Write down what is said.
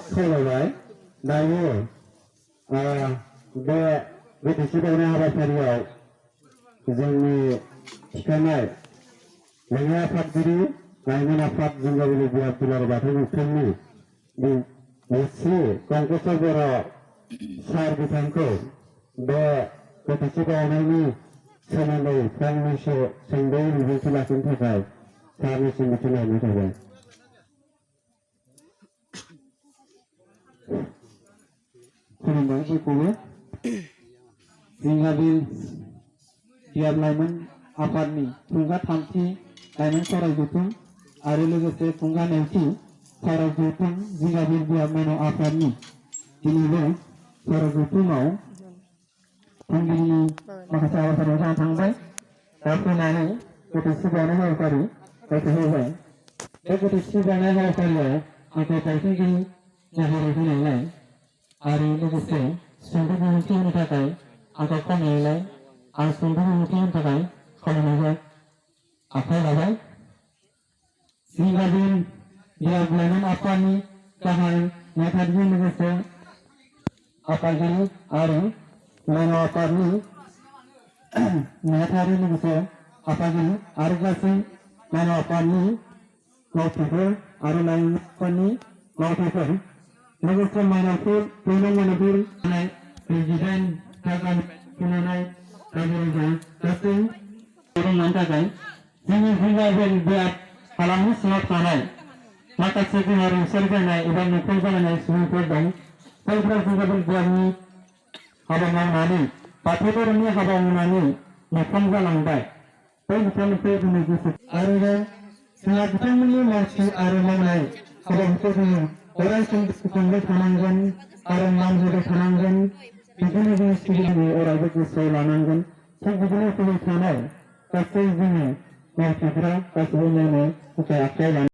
खावलायबाय दायो बे गोथैसि बावनाय हाबाफारियाव जोंनि थिखानाय लेङाइ आफादगिरि लाइमोन आफाद जिंगाबिलि बिहार दुलाराय बाथौ गौथुमनि मुस्रि कंकचर बर' सार बिथांखौ बे गोथैसि बावनायनि सोमोन्दै फंनैसो सुंद'यै बिबुंथि लाखिनो थाखाय सारनिसिम मिथिहोहरनाय थाबाय। खुलुमबाय बयखौबो। जिंगाबिल बिहार लाइमोन आफादनि थुंगा थामथि लाइमोन सावराय जथुम आरो लोगोसे थुंगा नैथि सावराय जथुम जिंगाबिल बिहार लाइमोन आफादनि दिनैबो सावराय जथुमाव फुंबिलिनि माखासे हाबाफारियाव जाना थांबाय। दा फैनानै गोथैसि बावनाय हाबाफारि जायखौ होबाय। बे गोथैसि बावनाय हाबाफारियाव आंखौ फावथिंगिरि महरै होनायलाय आरो लोगोसे सुंद' बिबुंथि होनो थाखाय आंखौ खावलायनायलाय आं सुंद' बिबुंथि होनो थाखाय खावलायनाय आखायाव लाबाय। जिंगाबिल बिहार लाइमोन आफादनि गाहाय नेहाथारिजों लोगोसे आफादगिरि आरो लाइमोन आफादनि नेहाथारि लोगोसे आफादगिरि आरो गासै लाइमोन आफादनि मावथिफोर आरो लाइमोन आफादनि मावथिफोर लोगोसे माइनावफोर दैमां माइनावफोर प्रेसिडेन्ट खुंनाय रायजो राजा गासै फोरोंनायनि थाखाय जोंनि जिंगाबिल बिहार हालामनि सिङाव थानाय माखासे जोंहा रुंसारि जानाय एबा न'खर जालायनाय सुबुंफोर दं। जायफोरा जिंगाबिल बिहारनि हाबा मावनानै बाथौ धोरोमनि हाबा मावनानै नाफाम जालांबाय। बै बिथांमोनखौ जोंनि गोसो आरोबाव जोंहा बिथांमोननि मावथि आरो मावनाय हाबाफोरखौ जोङो अराय सम गोसोखांबाय थानांगोन आरो मान होबाय थानांगोन। बिदिनो जों सिबिनानै अरायबो गोसोआव लानांगोन। थिग बिदिनो फैबाय थानाय गासै जोङो मावथिफोरा गासैबो मावनो थाखाय आखायाव लानांगोन।